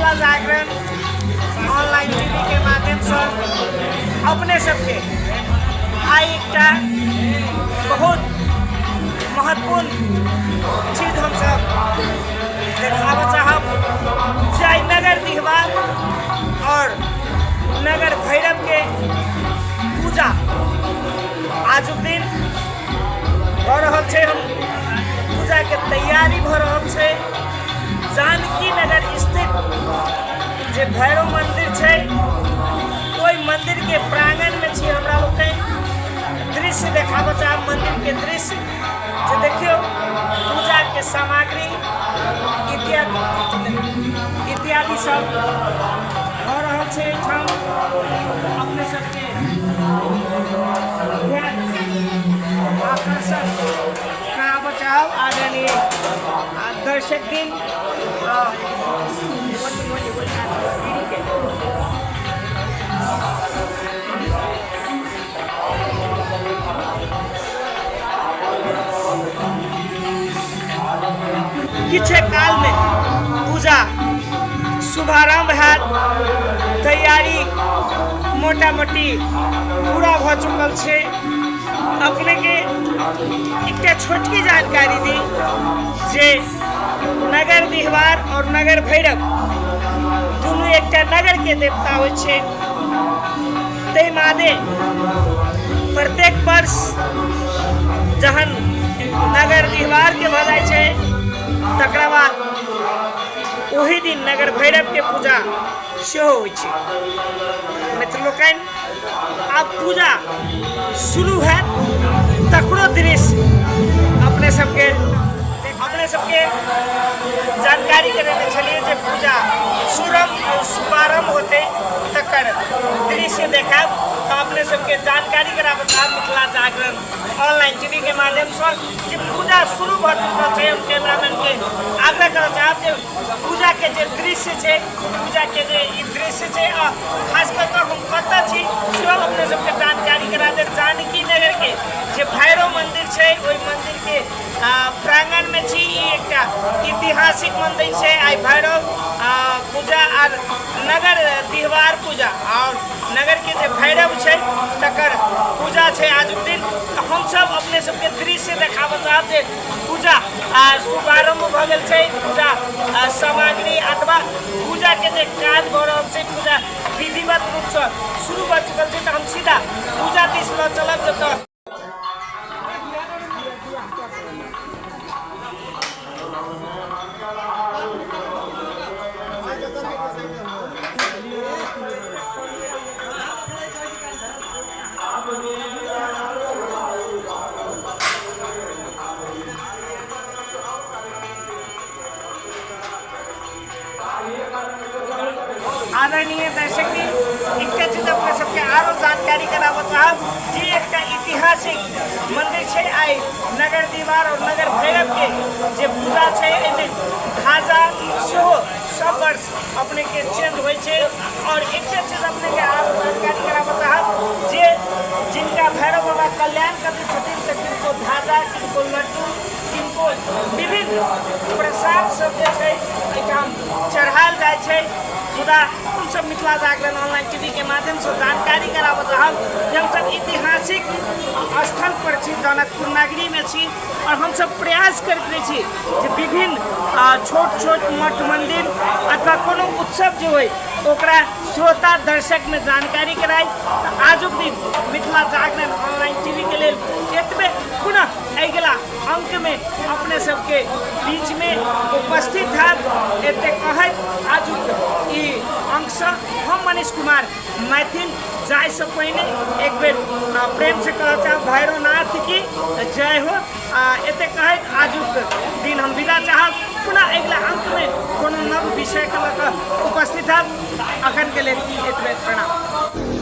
मिथिला जागरण online TV के माध्यमसँ अपने सबके आइ एकटा बहुत महत्वपूर्ण चीज हमसब देखाबऽ चाहब जे आइ नगर डिहबार आओर नगर भैरवके पूजा आजुक दिन भऽ रहल छै। हम पूजाके तैयारी भऽ रहल छै। जानकी नगर स्थित जे भैरव मंदिर छै, ओहि मंदिर के प्रांगण में छी। हमरा लोकनि दृश्य देखाबऽ चाहब, मंदिर के दृश्य जे देखियौ, पूजा के सामग्री इत्यादि इत्यादि सब भऽ रहल छै एहिठाम। अपने सबके ध्यान आकर्षण कराबऽ चाहब आदरणीय दर्शक दिन। किछे कालमे पूजा शुभारम्भ हैत। तैयारी मोटा मोटी पूरा भऽ चुकल छै। अपनेके एकटा छोटकी जानकारी दी जे नगर डिहबार और नगर भैरव दुनू एकटा नगरके देवता होइ छै। ताहि मादे प्रत्येक वर्ष जहन नगर डिहबारके भऽ जाइ छै, तकरा बाद ओही दिन नगर भैरवके पूजा सेहो होइ छै। मित्र लोकनि, आब पूजा शुरू हैत, तकरो दृश्य अपने सबके जानकारी करेने छलियै जे पूजा शुभारम्भ होतै, तकर दृश्य देखायब। तऽ अपने सबके जानकारी कराबऽ चाहब मिथिला जागरण ऑनलाइन टीवी के माध्यमसँ जे पूजा शुरू भऽ चुकल छै। हम कैमरामैनके आग्रह करऽ चाहब जे पूजा के जे दृश्य छै, पूजा के जे ई दृश्य छै, आ खास कऽ कऽ हम कतऽ छी सेहो अपने सबके जानकारी करा देब। जानकी नगर के जे भैरव मंदिर छै, ओहि मंदिर के प्रांगण में छी। ई एकटा ऐतिहासिक मंदिर छै। आइ भैरव पूजा आर नगर दिहवार पूजा और नगर के जे भैरव छै, तकर पूजा छै आजुक दिन। तऽ हमसब अपने सबके दृश्य देखाबऽ चाहब जे पूजा शुभारम्भ भऽ गेल छै। पूजा सामग्री अथवा पूजाके जे काज भऽ रहल छै, पूजा विधिवत रूपसँ शुरू भऽ चुकल छै। तऽ हम सीधा पूजा दिस लऽ चलब जतऽ आदरणीय दर्शक जी, एकटा चीज अपने सबके आरो जानकारी कराबऽ चाहब जे एकटा ऐतिहासिक मंदिर छै। आइ नगर दीवार और नगर भैरव के जे पूजा छै, एहिमे ध्वजा सेहो सब वर्ष अपने के चेंज होइ छै। और एकटा चीज अपने के आरो जानकारी कराबऽ चाहब जे जिनका भैरव बाबा कल्याण करै छथिन, तऽ किनको ध्वजा, किनको लड्डू, किनको विभिन्न प्रसाद सब जे छै, एहिठाम चढ़ायल जाइ छै। मुदा हमसब मिथिला जागरण ऑनलाइन टीवी के माध्यमसँ जानकारी कराबऽ चाहब जे हमसब ऐतिहासिक स्थल पर छी, जनकपुर नगरीमे छी और हमसब प्रयास करैत रहै छी जे विभिन्न छोट छोट मठ मन्दिर अथवा कोनो उत्सव जे होइ, ओकरा श्रोता दर्शकमे जानकारी कराइ। तऽ आजुक दिन मिथिला जागरण ऑनलाइन टीवी के लेल एतबे। पुनः अगिला अङ्कमे अपने सबके बीचमे उपस्थित हैब, एते कहैत आजुक ई अङ्कसँ हम मनीष कुमार मैथिल जाइसँ पहिने एक बेर प्रेमसँ कहऽ चाहब, भैरवनाथ की जय हो। आ एते कहैत आजुक दिन हम विदा चाहब। पुनः अगिला अङ्कमे कोनो नव विषयके लऽ कऽ उपस्थित हैब। अखनके लेल एतबे, प्रणाम।